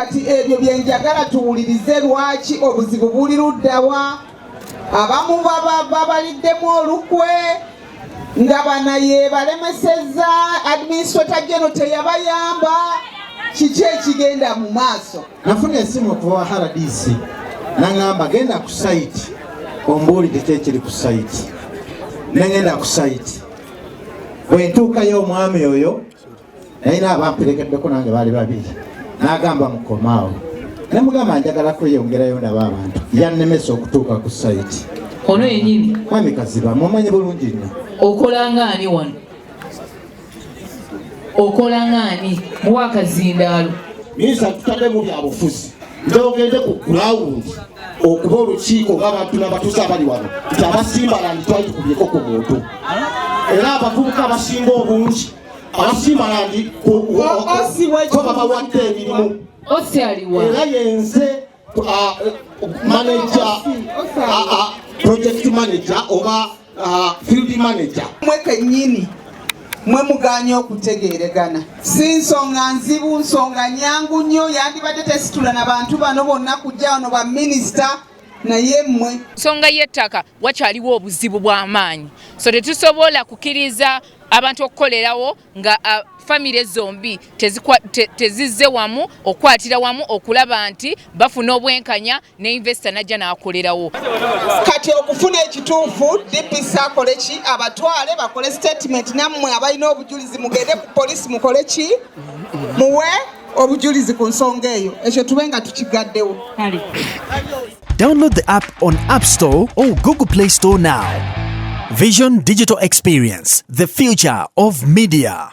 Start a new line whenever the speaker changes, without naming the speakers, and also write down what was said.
Kati ebyo byenjagala tuwulirize, lwaki obuzibu buli luddawa? Abamu babaliddemu olukwe nga banaye balemesezza, administrator general teyabayamba. Kiki ekigenda mu maaso?
Nafuna esimu okuva wa RDC, nangamba, "Genda ku site ombuulire ki ekiri ku site." Nengenda ku site. Bwe ntuukayo, omwami oyo nalina abamperekeddeko nange, baali babiri. N'agamba, "Mukomaawo." Nemugamba, "Njagala kweyongerayo ndaba abantu." Yannemesa okutuuka ku site.
Ono yennyini?
Mwami Kaziba mumanyi bulungi nnyo.
Okola ngaani wano? Okola ngaani? Muwa akazindaalo.
Minisita, tutadde mu byabufuzi. Njogende ku ground okuba olukiiko ng'abantu n'abatuuze abali wano nti abasimbalandi twali tukubyeko ku muntu, era abavubuka abasinga obungi abasimbalandi ko babawadde emirimu.
Osi aliwa?
Era yenze manager, project manager oba field manager.
Mwe kennyini mwe muganye okutegeeregana. Si nsonga nzibu, nsonga nyangu nnyo, yandibadde tesitula na bantu bano bonna kujja wano, baminisita, naye mmwe.
Nsonga y'ettaka wakyaliwo obuzibu bw'amaanyi, so tetusobola kukkiriza abantu okukolerawo nga famire zombi tezizze wamu okukwatira wamu okulaba nti bafuna obwenkanya ne investor najja n'akolerawo.
Kati okufuna ekituufu, DPC akole ki? Abatwale bakole statement. Nammwe abalina obujulizi mugende ku polisi mukole ki? Muwe obujulizi ku nsonga eyo. Ekyo tube nga tukigaddewo.
Download the app on App Store or Google Play Store now. Vision Digital Experience, the future of media.